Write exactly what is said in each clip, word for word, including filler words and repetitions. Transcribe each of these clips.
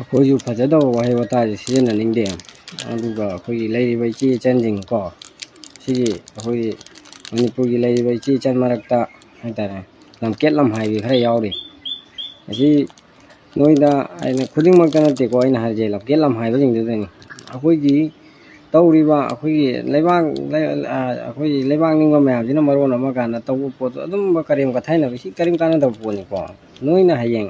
ꯑꯩꯈꯣꯏꯁꯨ ꯐꯖꯗꯕ ꯋꯥꯍꯩ ꯋꯥꯇꯥꯁꯦ ꯁꯤꯖꯤꯟꯅꯅꯤꯡꯗꯦ꯫ ꯑꯗꯨꯒ ꯑꯩꯈꯣꯏꯒꯤ ꯂꯩꯔꯤꯕ ꯏꯆꯦ ꯏꯆꯟꯁꯤꯡꯀꯣ, ꯁꯤꯒꯤ ꯑꯩꯈꯣꯏꯒꯤ ꯃꯅꯤꯄꯨꯔꯒꯤ ꯂꯩꯔꯤꯕ ꯏꯆꯦ ꯏꯆꯟ ꯃꯔꯛꯇ ꯍꯥꯏꯇꯥꯔꯦ, ꯂꯝꯀꯦꯠ ꯂꯝꯍꯥꯏꯕꯤ ꯈꯔ ꯌꯥꯎꯔꯤ꯫ ꯑꯁꯤ ꯅꯣꯏꯗ ꯑꯩꯅ ꯈꯨꯗꯤꯡꯃꯛꯇ ꯅꯠꯇꯦꯀꯣ ꯑꯩꯅ ꯍꯥꯏꯔꯤꯁꯦ, ꯂꯝꯀꯦꯠ ꯂꯝꯍꯥꯏꯕꯁꯤꯡꯗꯨꯗꯅꯤ꯫ ꯑꯩꯈꯣꯏꯒꯤ ꯇꯧꯔꯤꯕ ꯑꯩꯈꯣꯏꯒꯤ ꯂꯩꯕꯥꯛ, ꯑꯩꯈꯣꯏꯒꯤ ꯂꯩꯕꯥꯛ ꯅꯤꯡꯕ ꯃꯌꯥꯝꯁꯤꯅ ꯃꯔꯣꯟ ꯑꯃ ꯀꯥꯟꯗ ꯇꯧꯕ ꯄꯣꯠꯇꯣ, ꯑꯗꯨꯝꯕ ꯀꯔꯦꯝ ꯀꯊꯥꯏꯅꯕ ꯁꯤ ꯀꯔꯤꯝ ꯀꯥꯟꯅꯗꯕ ꯄꯣꯠꯅꯤꯀꯣ꯫ ꯅꯣꯏꯅ ꯍꯌꯦꯡ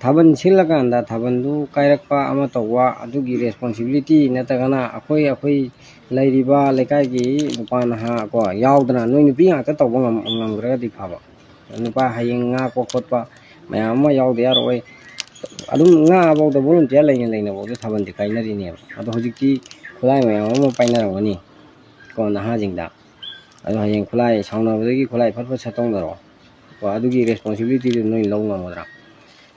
ꯊꯥꯕꯜ ꯁꯤꯜꯂꯀꯥꯟꯗ ꯊꯥꯕꯜꯗꯨ ꯀꯥꯏꯔꯛꯄ ꯑꯃ ꯇꯧꯕ, ꯑꯗꯨꯒꯤ responsibility ꯅꯠꯇ꯭ꯔꯒꯅ ꯑꯩꯈꯣꯏ, ꯑꯩꯈꯣꯏ ꯂꯩꯔꯤꯕ ꯂꯩꯀꯥꯏꯒꯤ ꯅꯨꯄꯥ ꯅꯍꯥ ꯀꯣ ꯌꯥꯎꯗꯅ, ꯅꯣꯏ ꯅꯨꯄꯤ ꯉꯥꯛꯇ ꯇꯧꯕ ꯉꯝ-, ꯉꯝꯈ꯭ꯔꯒꯗꯤ ꯐꯕ꯫ ꯅꯨꯄꯥ ꯍꯌꯦꯡ ꯉꯥꯛꯄ ꯈꯣꯠꯄ ꯃꯌꯥꯝ ꯑꯃ ꯌꯥꯎꯗ ꯌꯥꯔꯣꯏ꯫ ꯑꯗꯨꯝ ꯉꯥ ꯐꯥꯎꯗ volunteer ꯂꯩꯅ ꯂꯩꯅ ꯐꯥꯎꯗ ꯊꯥꯕꯜꯗꯤ ꯀꯥꯏꯅꯔꯤꯅꯦꯕ꯫ ꯑꯗꯣ ꯍꯧꯖꯤꯛꯇꯤ ꯈꯨꯠꯂꯥꯏ ꯃꯌꯥꯝ ꯑꯃ ꯄꯥꯏꯅꯔꯝꯒꯅꯤ ꯀꯣ ꯅꯍꯥꯁꯤꯡꯗ꯫ ꯑꯗꯣ ꯍꯌꯦꯡ ꯈꯨꯠꯂꯥꯏ ꯁꯥꯎꯅꯕꯗꯒꯤ ꯈꯨꯠꯂꯥꯏ ꯐꯠ ꯐꯠ ꯁꯠꯇꯣꯛꯅꯔꯣ꯫ ꯀꯣ ꯑꯗꯨꯒꯤ responsibility ꯗꯨ ꯅꯣꯏ ꯂꯧ ꯉꯝꯒꯗ꯭ꯔꯥ?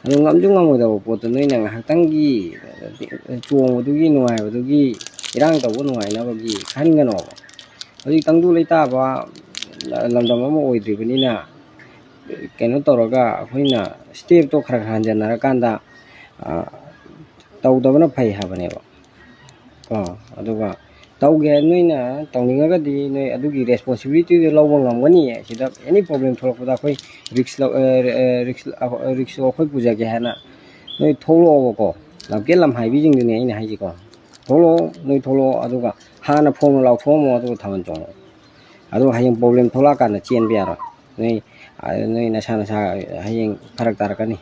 ꯑꯗꯨ ꯉꯝꯁꯨ ꯉꯝꯃꯣꯏꯗꯕ ꯄꯣꯠꯇꯨ ꯅꯣꯏꯅ ꯉꯥꯏꯍꯥꯛꯇꯪꯒꯤ ꯆꯣꯡꯕꯗꯨꯒꯤ ꯅꯨꯡꯉꯥꯏꯕꯗꯨꯒꯤ, ꯏꯔꯥꯡ ꯇꯧꯕ ꯅꯨꯡꯉꯥꯏꯅꯕꯒꯤ ꯈꯟꯒꯅꯣꯕ꯫ ꯍꯧꯖꯤꯛ ꯇꯪꯗꯨ ꯂꯩꯇꯥꯕ ꯂꯝꯗꯝ ꯑꯃ ꯑꯣꯏꯗ꯭ꯔꯤꯕꯅꯤꯅ, ꯀꯩꯅꯣ ꯇꯧꯔꯒ ꯑꯩꯈꯣꯏꯅ step ꯇꯣ ꯈꯔ ꯈꯔ ꯍꯟꯖꯟꯅꯔꯀꯥꯟꯗ, ꯑ, ꯇꯧꯗꯕꯅ ꯐꯩ ꯍꯥꯏꯕꯅꯦꯕ꯫ ꯀꯣ ꯑꯗꯨꯒ ꯇꯧꯒꯦ, ꯅꯣꯏꯅ ꯇꯧꯅꯤꯡꯉꯒꯗꯤ ꯅꯣꯏ ꯑꯗꯨꯒꯤ responsibility ꯗꯨ ꯂꯧꯕ ꯉꯝꯒꯅꯤ꯫ ꯁꯤꯗ any problem ꯊꯣꯛꯂꯛꯄꯗ ꯑꯩꯈꯣꯏ risk ꯂꯧ-, ꯑ, ꯑ, risk, ꯑ, risk ꯁꯨ ꯑꯩꯈꯣꯏ ꯄꯨꯖꯒꯦ ꯍꯥꯏꯅ ꯅꯣꯏ ꯊꯣꯛꯂꯛꯑꯣꯕꯀꯣ꯫ ꯂꯝꯀꯦꯠ ꯂꯝꯍꯥꯏꯕꯤꯁꯤꯡꯗꯨꯅꯦ ꯑꯩꯅ ꯍꯥꯏꯁꯤꯀꯣ꯫ ꯊꯣꯛꯂꯛꯑꯣ, ꯅꯣꯏ ꯊꯣꯛꯂꯛꯑꯣ, ꯑꯗꯨꯒ ꯍꯥꯟꯅ ꯐꯣꯡꯅ ꯂꯥꯎꯊꯣꯛꯑꯝꯃꯣ, ꯑꯗꯨꯒ ꯊꯥꯕꯜ ꯆꯣꯡꯉꯣ꯫ ꯑꯗꯨꯒ ꯍꯌꯦꯡ problem ꯊꯣꯛꯂꯛꯑꯀꯥꯟꯗ ꯆꯦꯟꯕ ꯌꯥꯔꯣꯏ꯫ ꯅꯣꯏ, ꯑ, ꯅꯣꯏ ꯅꯁꯥ ꯅꯁꯥ ꯍꯌꯦꯡ ꯐꯔꯛ ꯇꯥꯔꯛꯀꯅꯤ꯫